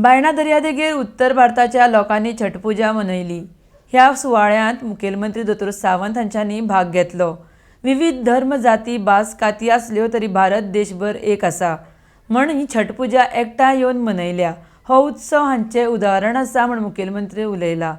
बायणा दर्यादेगेर उत्तर भारताच्या लोकांनी छठपुजा मनयली. ह्या सुवाळ्यांत मुखेलमंत्री दोतोर सावंत हांच्यांनी भाग घेतलो. विविध धर्म, जाती, भास, काती आसल्यो तरी भारत देशभर एक आसा म्हण ही छठपुजा एकठांय येवन मनयल्या. हो उत्सव हांचें उदाहरण आसा म्हण मुखेलमंत्री उलयला.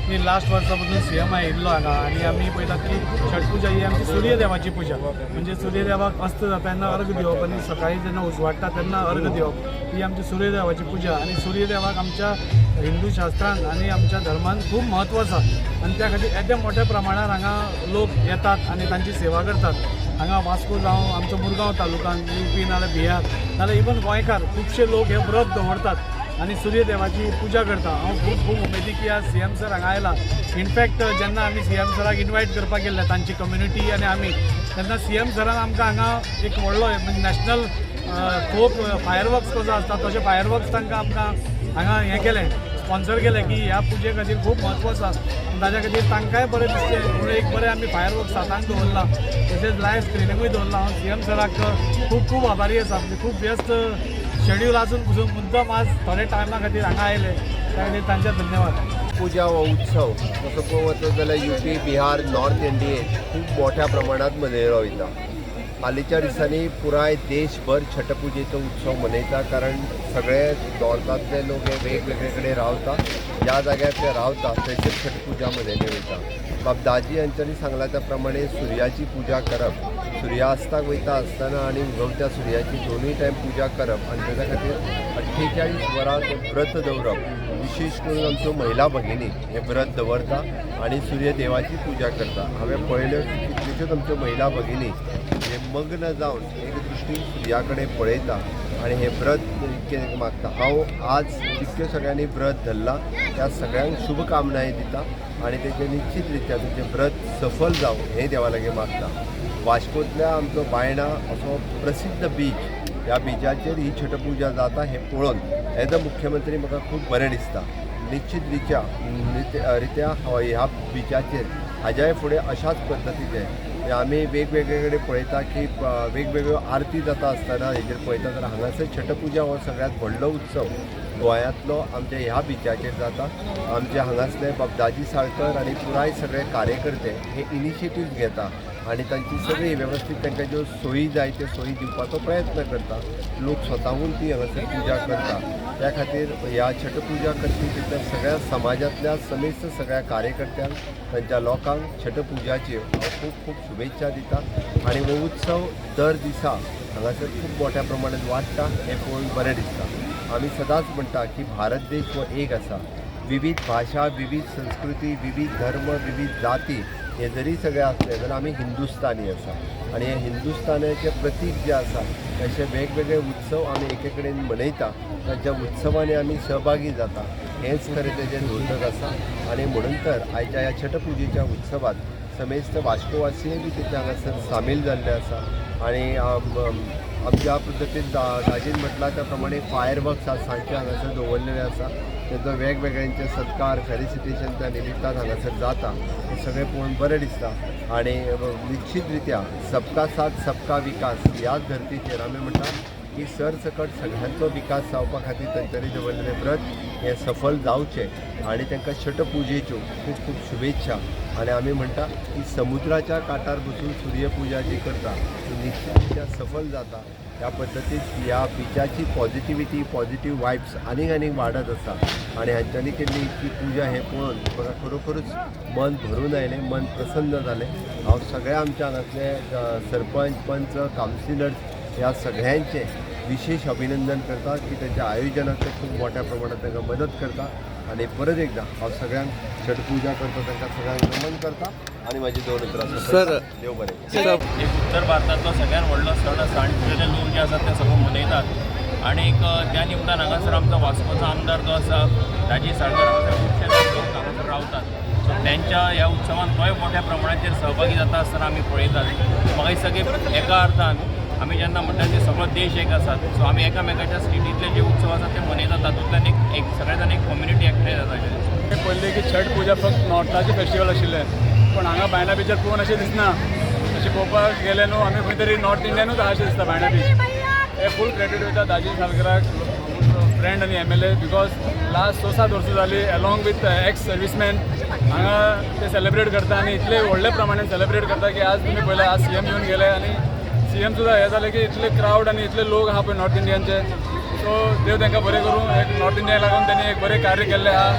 मी लास्ट वर्सापासून सीएम आयिल्लो हांगा आनी आमी पळयतात की छठ पुजा ही आमची सूर्यदेवाची पुजा. म्हणजे सूर्यदेवाक अस्त जाता तेन्ना अर्घ दिवप आनी सकाळी जेन्ना उजवाडटा तेन्ना अर्घ दिवप ही आमची सूर्यदेवाची पुजा. आनी सूर्यदेवाक आमच्या हिंदू शास्त्रान आनी आमच्या धर्मान खूब म्हत्व आसा आनी त्या खातीर येद्या मोठ्या प्रमाणान हांगा लोक येतात आनी तांची सेवा करतात. हांगा वास्को जावं आमचो मुरगांव तालुकान, यूपी नाल्यार बिहार नाल्यार इवन गोंयकार खुबशे लोक हे व्रत दवरतात आनी सूर्यदेवाची पुजा करता. हांव खूब खूब उमेदी की आज सीएम सर हांगा आयला. इनफॅक्ट जेन्ना आमी सीएम सराक इनवायट करपाक गेल्ले, तांची कम्युनिटी आनी आमी, तेन्ना सीएम सरान आमकां हांगा एक व्हडलो म्हणजे नॅशनल खूब फायरवर्क्स कसो आसता तशें फायरवर्क्स तांकां आमकां हांगा हें केलें, स्पॉन्सर केलें की ह्या पुजे खातीर खूब म्हत्व आसा. ताच्या खातीर तांकांय बरें दिसचें म्हणून एक बरें आमी फायरवर्क्स 7 आंक दवरलां, तशेंच लायव्ह स्क्रिनिंगूय दवरलां. हांव सीएम सराक खूब खूब आभारी आसा. म्हणजे खूब व्यस्त शेड्यूल आसून पसून मुद्दम आज थोड्या टायमा खातीर हांगा आयले, त्या खातीर तांचे धन्यवाद. पुजा हो उत्सव तसो पळोवंक वचत जाल्यार युपी, बिहार, नॉर्थ इंडियेत खूब मोठ्या प्रमाणात मनयलो वयता. हालींच्या दिसांनी पुराय देशभर छठ पुजेचो उत्सव मनयता, कारण सगळे नॉर्थांतले लोक हे वेगवेगळे कडेन रावता. ज्या जाग्यार ते रावता थंयसर छठ पुजा मनयली वयता. बाब दाजी हांच्यांनी सांगला त्या प्रमाणे सुर्याची पुजा करप, सुर्यास्ताक वयता आसतना आनी उगवत्या सुर्याची दोनूय टायम पुजा करप आनी तेच्या खातीर 48 वरां तें व्रत दवरप. विशेश करून आमच्यो महिला भगिनी हें व्रत दवरता आनी सूर्यदेवाची पुजा करता. हांवें पळयल्यो की कितल्योश्योच आमच्यो महिला भगिनी हे मग्न जावन एक दृश्टीन सुर्या कडेन पळयता आनी हें व्रत मागता. हांव आज जितक्यो सगळ्यांनी व्रत धरलां त्या सगळ्यांक शुभकामनाय दिता आनी तेचें निश्चित रित्या तुमचें व्रत सफल जावं हें देवा लागीं मागता. वास्कोंतल्या आमचो बायणा असो प्रसिद्ध बीच, ह्या बिचाचेर ही छठपुजा जाता हें पळोवन एज अ मुख्यमंत्री म्हाका खूब बरें दिसता. निश्चित रित्या ह्या बिचाचेर हाज्याय फुडें अशाच पद्दतीचे, म्हणजे आमी वेगवेगळे कडेन पळयता की वेगवेगळ्यो आरती जाता आसतना हेजेर पळयता जाल्यार हांगासर छठपुजा हो सगळ्यांत व्हडलो उत्सव गोंयांतलो आमच्या ह्या बिचाचेर जाता. आमचे हांगासले बाब दाजी साळकर आनी पुराय सगळे कार्यकर्ते हे इनिशिएटीव घेता आनी तांची सगळी वेवस्थीत तांकां ज्यो सोयी जाय त्यो सोयी दिवपाचो प्रयत्न करता. लोक स्वताहून ती हांगासर पुजा करता. त्या खातीर ह्या छठ पुजा करपी तितल्या सगळ्या समाजांतल्या समेस्त सगळ्या कार्यकर्त्यांक, तांच्या लोकांक छठ पुजाच्यो हांव खूब खूब शुभेच्छा दिता आनी हो उत्सव दर दिसा हांगासर खूब मोठ्या प्रमाणात वाडटा हें पळोवन बरें दिसता. आमी सदांच म्हणटा की भारत देश हो एक आसा. विविध भाशा, विविध संस्कृती, विविध धर्म, विविध जाती हे जरी सगळे आसले जाल्यार आमी हिंदुस्तानी आसा आनी हे हिंदुस्तानाचें प्रतीक जें आसा तशे वेगवेगळे उत्सव आमी एके कडेन मनयता. तांच्या उत्सवांनी आमी सहभागी जाता, हेंच खरें तेजें द्योतक आसा. आनी म्हणून तर आयच्या ह्या छठ पुजेच्या उत्सवात समेस्त वास्कोवासीय बी तेच्या हांगासर सामील जाल्ले आसा. आनी आमच्या पद्दतीन दाजीन म्हटलां त्या प्रमाणे फायर वर्क्स आज सांजचे हांगासर दवरलेले आसा. तेजो वेगवेगळ्यांचे सत्कार, फेलिसिटेशन त्या निमित्तान हांगासर जाता, हें सगळें पळोवन बरें दिसता. आनी निश्चित रित्या सबका साथ सबका विकास ह्याच धर्तीचेर आमी म्हणटा की सरसकट सगळ्यांचो विकास जावपा खातीर तांच्यांनी दवरलेलें व्रत हें सफल जावचें आनी तांकां छठ पुजेच्यो खूब खूब शुभेच्छा. आनी आमी म्हणटा की समुद्राच्या काठार बसून सूर्यपुजा जी करता ती निश्चित रित्या सफल जाता. ह्या पद्दतीन ह्या बिचाची पॉझिटिविटी, पॉझिटीव वायब्स आनीक आनीक वाडत आसा आनी हांच्यांनी केल्ली इतकी पुजा हें पळोवन म्हाका खरोखरूच मन भरून आयलें, मन प्रसन्न जालें. हांव सगळ्या आमच्या हांगासले सरपंच, पंच, कावन्सिलर्स ह्या सगळ्यांचें विशेष अभिनंदन करता की तांच्या आयोजनाक ते खूब मोठ्या प्रमाणात तांकां मदत करता. आनी परत एकदां हांव सगळ्यांक छठ पुजा करता तांकां सगळ्यांक नमन करता आनी म्हाजी दोन उतरां सर, देव बरें करूं. एक उत्तर भारतांतलो सगळ्यात व्हडलो सण आसा आनी थंयचे लोक जे आसात ते सगळे मनयतात. आनी त्या निमतान हांगासर आमचो वास्कोचो आमदार जो आसा राजीव साळकर, हांगासर खुबशे लोक हांगासर रावतात, सो तेंच्या ह्या उत्सवान तोय मोठ्या प्रमाणाचेर सहभागी जाता आसतना आमी पळयतात. म्हाका दिसता की एका अर्थान आमी जेन्ना म्हणटा ते सगळो देश एक आसात, सो आमी एकामेकाच्या स्टेटींतले जे उत्सव आसात ते मनयतात, तातूंतल्यान एक एक सगळे जाण एक कम्युनिटी एकठांय जाता अशें दिसता. पयलीं की छठ पुजा फक्त नॉर्थाचें फेस्टिवल आशिल्लें, पूण हांगा बायणा बिचार पळोवन अशें दिसना. अशें पळोवपाक गेलें न्हू, आमी खंय तरी नॉर्थ इंडियानूच आहा अशें दिसता. बायणा बीच हे फूल क्रेडीट वयता दाजी सालकराक. फ्रेंड आनी एमएलए, because last 6-7 वर्सां जाली अलॉंग विथ एक्स सर्विसमॅन हांगा ते सेलिब्रेट करता आनी इतले व्हडले प्रमाणान सेलिब्रेट करता की आज तुमी पळयला, आज सीएम येवन गेले आनी सीएम सुद्दां हें जालें की इतले क्रावड आनी इतले लोक आहा पळय नॉर्थ इंडियनचे. सो देव तांकां बरें करूं. एक नॉर्थ इंडिया लागून तेणी एक बरें कार्य केल्लें आहा.